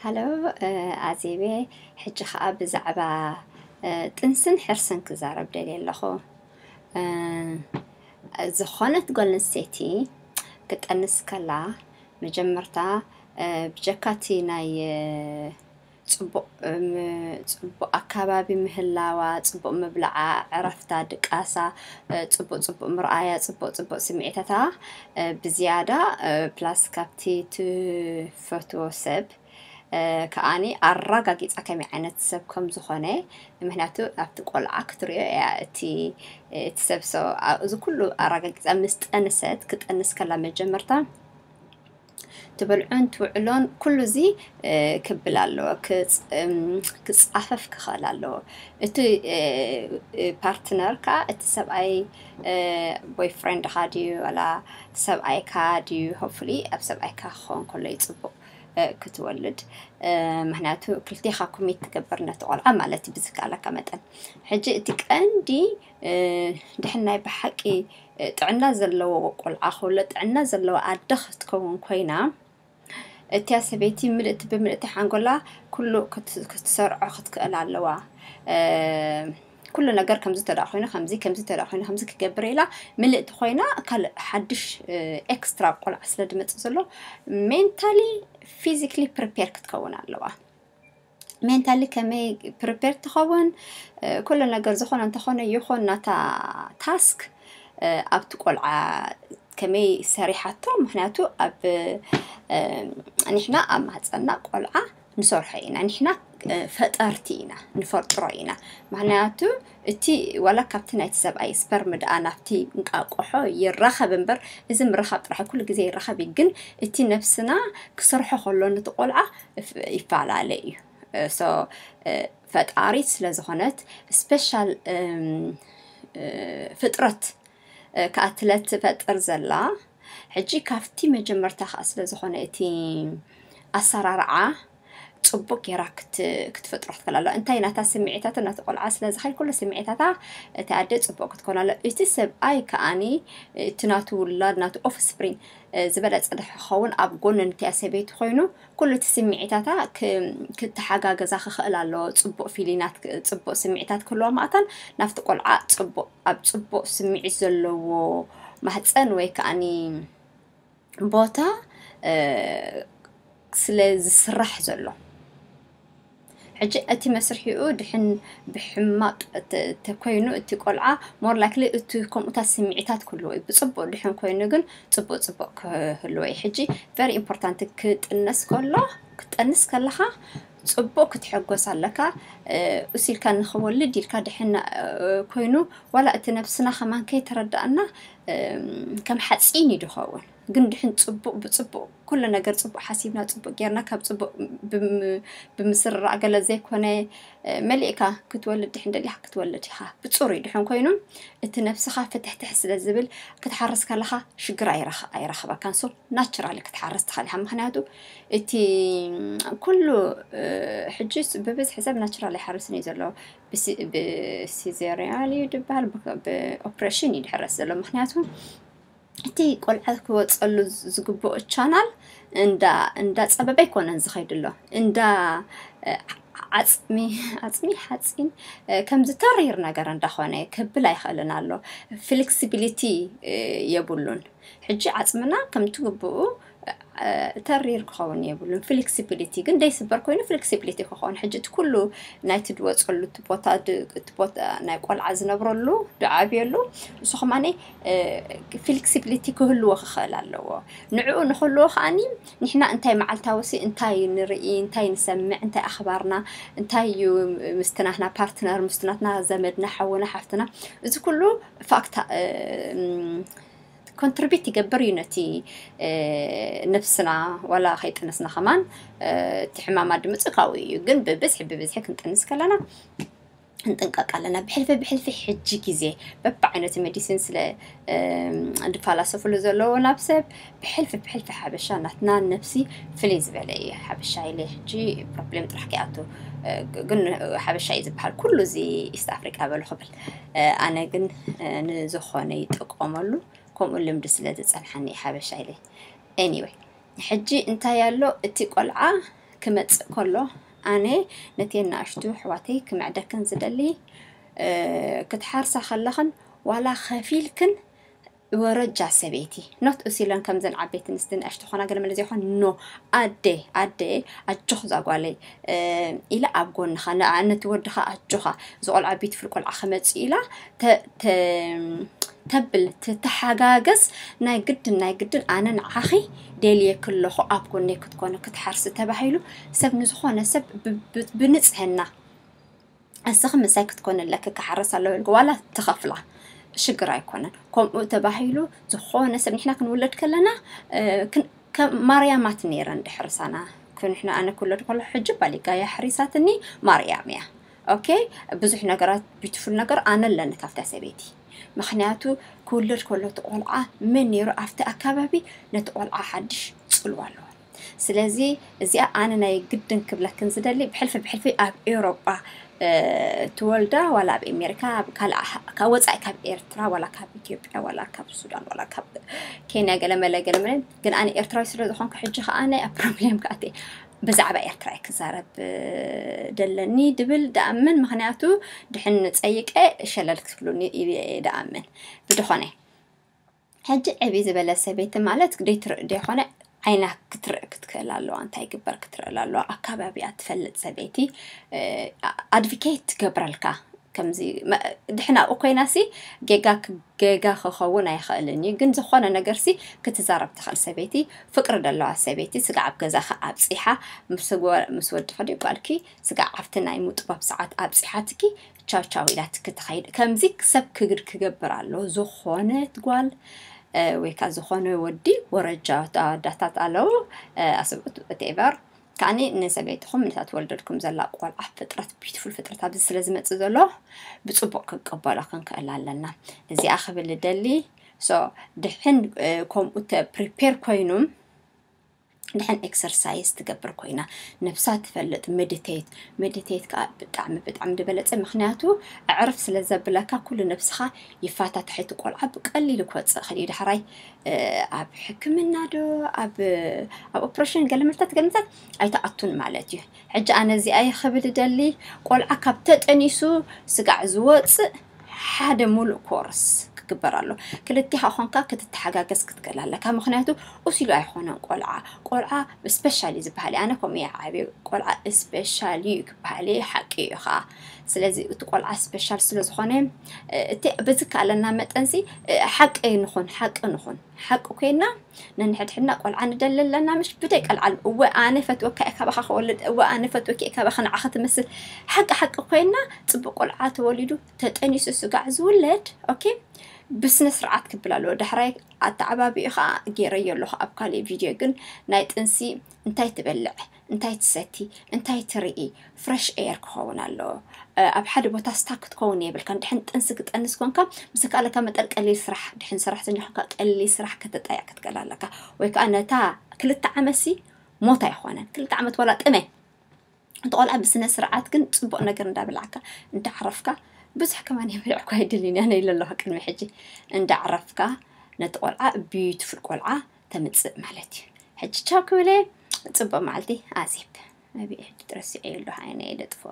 ሃሎ፣ ኣዜቤ፣ ሕጂ ኸዓ ብዛዕባ ጥንስን ሕርስን ክዛረብ ደልየ ኣለኹ። ዝኾነት ጓል ኣንስተይቲ ክጠንስ ከላ መጀመርታ ብጀካቲ ናይ ፅቡቕ ኣካባቢ ምህላዋ፣ ፅቡቕ ምብላዓ፣ ዕረፍታ፣ ድቃሳ፣ ፅቡቕ ፅቡቕ ምርኣያ፣ ፅቡቕ ፅቡቕ ስምዒታታ ብዝያዳ ፕላስ ካብቲ ትፈትዎ ሰብ ከዓኒ ኣራጋጊፃ ከመይ ዓይነት ሰብ ከም ዝኾነ። ምክንያቱ ኣብቲ ቆልዓ ክትሪኦ እያ እቲ እቲ ሰብ ሰው እዚ ኩሉ ኣራጋጊፃ ምስ ጠንሰት ክጠንስ ከላ መጀመርታ ትበልዑን ትውዕሎን ኩሉ እዚ ክብል ኣለዎ፣ ክፃፈፍ ክኽእል ኣለዎ። እቲ ፓርትነር ከዓ እቲ ሰብኣይ ቦይፍሬንድካ ድዩ ዋላ ሰብኣይካ ድዩ? ሆፕፉሊ ኣብ ሰብኣይካ ክኸውን ከሎ እዩ ፅቡቕ ክትወልድ። ምክንያቱ ክልቴኻ ኮሚት ትገብር ነቲ ቆልዓ ማለት እዩ ብዝከኣለካ መጠን። ሕጂ እቲ ቀንዲ ድሕን ናይ ብሓቂ ጥዕና ዘለዎ ቆልዓ ክውለድ ጥዕና ዘለዎ ኣደ ክትከውን ኮይና እቲያ ሰበይቲ ምልእቲ ብምልእቲ ሓንጎላ ኩሉ ክትሰርዖ ክትክእል ኣለዋ። ኩሉ ነገር ከምዚ ተዳ ኮይኑ ከምዚ ከምዚ ተዳ ኮይኑ ከምዚ ክገብር ኢላ ምልእቲ ኮይና ካልእ ሓድሽ ኤክስትራ ቆልዓ ስለ ዝመፅእ ዘሎ ሜንታሊ ፊዚክሊ ፕሪፔር ክትከውን ኣለዋ። ሜንታሊ ከመይ ፕሪፔር ትኸውን ኩሉ ነገር ዝኾነ እንተኾነ ይኹን ናታ ታስክ ኣብቲ ቆልዓ ከመይ ሰሪሓቶ። ምክንያቱ ኣብ ንሕና ኣብ ማህፀና ቆልዓ ንሰርሖ ኢና። ንሕና ፈጠርቲ ኢና፣ ንፈጥሮ ኢና። ምክንያቱ እቲ ዋላ ካብቲ ናይቲ ሰብኣይ ስፐርም ደኣ ናብቲ እንቃቆሖ ይራኸብ እምበር እዚ ምርኻብ ጥራሕ ኩሉ ግዜ ይራኸብ እዩ። ግን እቲ ነብስና ክሰርሖ ከሎ ነቲ ቆልዓ ይፈላለ እዩ። ሶ ፈጣሪት ስለ ዝኾነት ስፔሻል ፍጥረት ክኣትለት ትፈጥር ዘላ ሕጂ ካብቲ መጀመርታ ከዓ ስለ ዝኾነ እቲ ኣሰራርዓ ፅቡቅ ጌራ ክትፈጥሮ ትኽእል ኣለዋ። እንታይ ናታ ስምዒታትን ናቲ ቆልዓ ስለ ዝኸይድ ኩሉ ስምዒታታ እቲ ኣደ ፅቡቅ ክትኮን ኣለ። እቲ ሰብኣይ ከዓኒ እቲ ናቱ ውላድ ናቱ ኦፍስፕሪንግ ዝበለፀ ድሕኸውን ኣብ ጎኒ ንቲያ ሰበይቲ ኮይኑ ኩሉ እቲ ስምዒታታ ክተሓጋገዛ ክኽእል ኣለዎ። ፅቡቅ ፊሊናት ፅቡቅ ስምዒታት ክህልዋ ማእታን ናብቲ ቆልዓ ፅቡቅ ኣብ ፅቡቅ ስምዒት ዘለዎ ማህፀን ወይ ከዓኒ ቦታ ስለ ዝስራሕ ዘሎ ሕጂ እቲ መስርሒኡ ድሕን ብሕማቅ ተኮይኑ እቲ ቆልዓ ሞር ላይክሊ እቲ ከምኡታት ስምዒታት ክህልዎ እዩ። ብፅቡቅ ድሕን ኮይኑ ግን ፅቡቅ ፅቡቅ ክህልዎ እዩ። ሕጂ ቨሪ ኢምፖርታንት ክጥነስ ከሎ ክትጠንስ ከለካ ፅቡቅ ክትሕጎስ ኣለካ። እሲልካ ንክወልድ ኢልካ ድሕን ኮይኑ ዋላ እቲ ነብስና ከማን ከይተረዳእና ከም ሓፂን እዩ ድኸውን። ግን ድሕን ፅቡቅ ብፅቡቅ ኩሉ ነገር ፅቡቅ ሓሲብና ፅቡቅ ጌርና ካብ ፅቡቅ ብምስርራዕ ገለ ዘይኮነ መሊእካ ክትወልድ ድሕን ደሊኻ ክትወልድ ኢኻ። ብፅሩይ ድሕን ኮይኑ እቲ ነብስኻ ፍትሕትሕ ስለ ዝብል ክትሓርስ ከለኻ ሽግር ኣይረኽበካን። ሶ ናቹራሊ ክትሓርስ ትኽእል ኢኻ። ምክንያቱ እቲ ኩሉ ሕጂ ብብዝሒ ሰብ ናቹራል ኣይሓርስን እዩ ዘሎ። ብሲዘሪያል እዩ ዝበሃል፣ ብኦፕሬሽን እዩ ድሕረስ ዘሎ። ምክንያቱ እቲ ቆልዓ ክወፀሉ ዝግብኦ ቻናል እንዳ ጸበበ ኣይኮነን ዝኸይድ ኣሎ። እንዳ ዓፅሚ ዓፅሚ ሓፂን ከምዚ ተሪር ነገር እንዳኾነ ክብል ኣይኽእልን ኣሎ። ፍሌክሲቢሊቲ የብሉን። ሕጂ ዓፅምና ከምቲ ግብኡ ተሪር ክኸውን የብሉን። ፍሌክሲቢሊቲ ግን ደይስበር ኮይኑ ፍሌክሲቢሊቲ ክኸውን ሕጂ እቲ ኩሉ ናይቲ ድወፀሉ እቲ ቦታ ናይ ቆልዓ ዝነብረሉ ድዓብየሉ እሱ ከማኒ ፍሌክሲቢሊቲ ክህልዎ ክኽእል ኣለዎ። ንዕኡ ንክህልዎ ከዓኒ ንሕና እንታይ መዓልታዊ ሲ እንታይ ንርኢ እንታይ ንሰምዕ እንታይ ኣኽባርና እንታይ እዩ ምስቲ ናትና ፓርትነር ምስቲ ናትና ዘመድና ሓውና ሓፍትና እዚ ኩሉ ፋክታ ኮንትሪቢት ይገብር እዩ ነቲ ነብስና ዋላ ከይጠነስና ከማን እቲ ሕማማት ድምፅእ ካብኡ እዩ። ግን ብብዝሒ ብብዝሒ ክንጠንስ ከለና ክንጥንቀቅ ኣለና። ብሕልፊ ብሕልፊ ሕጂ ግዜ በብዓይነቱ ሜዲሲን ስለ ዝፈላሰፍሉ ዘለዎ ናብ ሰብ ብሕልፊ ብሕልፊ ሓበሻ ናትና ነብሲ ፍልይ ዝበለ እዩ። ሓበሻ ኢለ ሕጂ ፕሮብሌም ጥራሕ ከይኣቱ ግን ሓበሻ እዩ ዝበሃል ኩሉ እዚ ኢስት ኣፍሪቃ በሉ ክብል ኣነ ግን ንዝኾነ ይጥቀመሉ። ከምኡ ልምዲ ስለ ዝፀንሓኒ ሓበሻ ኢለ። ኤኒወይ ሕጂ እንታይ ኣሎ እቲ ቆልዓ ክመጽእ ከሎ ኣነ ነቲ ኣናእሽቱ ኣሕዋተይ ክምዕደክን ዝደሊ ክትሓርሳ ከለኽን ዋላ ከፊልክን ወረጃ ሰበይቲ ኖት እሲለን ከምዘን ዓበይቲ ንስቲ ንእሽቶ ኾና ገለ መለ ዘይኾን ኖ ኣደ ኣደ ኣጆኽ ዛጓለይ ኢለ ኣብ ጎንኻ ነቲ ወድኻ ኣጆኻ ዝቆልዓ ቢትፍል ቆልዓ ክመጽእ ኢላ ተብል ትተሓጋገዝ ናይ ግድን ናይ ግድን ኣነ ንዓኺ ደልየኪ ኣለኹ ኣብ ጎነይ ክትኮኑ ክትሓርሲ ተባሂሉ ሰብ ንዝኾነ ሰብ ብንጽህና እስኺ ምሳይ ክትኮኒ ኣለኪ ክሓርስ ኣለዎ ኢልኪ ዋላ ትኸፍላ ሽግር ኣይኮነን። ከምኡ ተባሂሉ ዝኾነ ሰብ ንሕና ክንውለድ ከለና ማርያማት ነይረን ድሕርሳና ንሕና ኣነ ክውለድ ከሎ ሕጂ ባሊጋ እያ ሕሪሳትኒ ማርያም እያ። ኦኬ ብዙሕ ነገራት ቢዩቲፉል ነገር ኣነ ኣለኒ ካብታ ሰበይቲ ምኽንያቱ ክውለድ ከሎ እቲ ቆልዓ መን ነይሩ ኣብቲ ኣካባቢ ነቲ ቆልዓ ሓድሽ ፅልዋ ኣለዎ። ስለዚ እዚኣ ኣነ ናይ ግድን ክብለክን ዝደሊ ብሕልፊ ብሕልፊ ኣብ ኤውሮጳ ትወልዳ ዋላ ኣብ ኣሜሪካ ወፃኢ ካብ ኤርትራ ዋላ ካብ ኢትዮጵያ ዋላ ካብ ሱዳን ዋላ ካብ ኬንያ ገለመለ ገለመለ ግን ኣነ ኤርትራዊ ስለ ዝኾንኩ ሕጂ ከዓ ናይ ኣብ ፕሮብሌም ከኣተ ብዛዕባ ኤርትራ ክዛረብ ደለኒ ድብል ደኣምን ምክንያቱ ድሕን ፀይቀ ሸለል ክትብሉኒ ደኣምን ብድኾነ ሕጂ ዕብይ ዝበለ ሰበይቲ ማለት ደይትርኢ ደይኮነ ዓይና ክትርኢ ክትክእል ኣለዋ እንታይ ግበር ክትርኢ ኣለዋ ኣካባቢያ ትፈልጥ ሰበይቲ ኣድቮኬት ትገብረልካ ከምዚ ድሕና ኣብኡ ኮይና ሲ ጌጋ ጌጋ ክኸውን ኣይኽእልን እዩ ግን ዝኾነ ነገር ሲ ክትዛረብ ትኽእል ሰበይቲ ፍቅሪ ዘለዋ ሰበይቲ ስጋዕ ኣብ ገዛኻ ኣብፂሓ ምስ ወድኺ ድዩ ጓልኪ ስጋዕ ኣብቲ ናይ ምጥባብ ሰዓት ኣብፂሓትኪ ቻው ቻው ኢላትኪ ትኸይድ ከምዚ ሰብ ክግድ ክገብር ኣሎ ዝኾነት ጓል ወይ ከዓ ዝኾነ ወዲ ወረጃ ኣወዳታት ኣለዉ ኣሰብኡት whatever ከዓኒ ንሰበይትኹም ነታ ትወልደልኩም ዘላ ቆልዓ ፍጥረት ቢዩቲፉል ፍጥረት ኣብዚ ስለ ዝመፅእ ዘሎ ብፅቡቅ ክንቅበሎ ክንክእል ኣለና እዚኣ ክብል ደሊ so ድሕን ከምኡ ተ ፕሪፔር ኮይኑ ድሕን ኤክሰርሳይዝ ትገብር ኮይና ነብሳ ትፈልጥ ሜዲቴት ሜዲቴት ከዓ ብጣዕሚ ብጣዕሚ ዝበለፀ ምክንያቱ ኣዕርፍ ስለ ዘብለካ ኩሉ ነብስኻ ይፋታተሐ እቲ ቆልዓ ብቀሊሉ ክወፅእ ክእል እዩ ዳሕራይ ኣብ ሕክምና ዶ ኣብ ኣብ ኦፕሬሽን ገለመልታት ገለመልታት ኣይተኣቱን ማለት እዩ ሕጂ ኣነ እዚኣ ክብል ደሊ ቆልዓ ካብ ተጠኒሱ ስጋዕ ዝወፅእ ሓደ ሙሉእ ኮርስ ክግበር ኣሎ ክልቲኻ ኮንካ ክትተሓጋገዝ ክትክእል ኣለካ ምክንያቱ ኡሲሉ ኣይኮነን ቆልዓ ቆልዓ ስፔሻል እዩ ዝበሃል ኣነ ከምኡ እየ ዓብየ ቆልዓ ስፔሻል እዩ ክበሃል እየ ሓቂ እዩ ከዓ ስለዚ እቲ ቆልዓ ስፔሻል ስለዝኾነ እቲ ብዝከኣለና መጠንሲ ሓቂ ንኹን ሓቂ ንኹን ሓቂ ኮይና ነንሕድሕድና ቆልዓ ንደሊ ኣለና ምሽ ብደይ ቀልዓል እወ ኣነ ፈትወካ እየ ካባኻ ክወልድ እወ ኣነ ፈትወኪ እየ ካባኻ ንዓኻ ትመስል ሓቂ ሓቂ ኮይና ፅቡቅ ቆልዓ ተወሊዱ ተጠኒሱ ስጋዕ ዝውለድ ኦኬ ብስነ ስርዓት ክብል ኣለዎ ዳሕራይ ኣተዓባቢኡ ከዓ ገይረዮ ኣለኹ ኣብ ካሊእ ቪድዮ ግን ናይ ጥንሲ እንታይ ትበልዕ እንታይ ትሰቲ እንታይ ትርኢ ፍረሽ ኤር ክኸውን ኣለዎ ኣብ ሓደ ቦታ ስታክ ክትከውን የብልካ ድሕን ጥንሲ ክጠንስ ኮንካ ምስ ከኣለካ መጠን ቀሊል ስራሕ ድሕን ሰራሕተኛ ኮንካ ቀሊል ስራሕ ከተጣያ ክትቀል ኣለካ ወይ ከዓ ነታ ክልተ ዓመትሲ ሞት ኣይኮነን ክልተ ዓመት ዋላ ጥመ እቲ ቆልዓ ብስነ ስርዓት ግን ፅቡቅ ነገር እንዳበላዕካ እንዳዓረፍካ ብዙሕ ከማን የበልዕኳ ኣይደልን እያ ነይለ ኣለኹ ቅድሚ ሕጂ እንዳዓረፍካ ነቲ ቆልዓ ቢዩቲፉል ቆልዓ ተምፅእ ማለት እዩ ሕጂ ቻው ክብለ ፅቡቅ መዓልቲ ኣዜብ ነቢ ሕጂ ትረስዐ የሉ ሃይነ የለጥፎ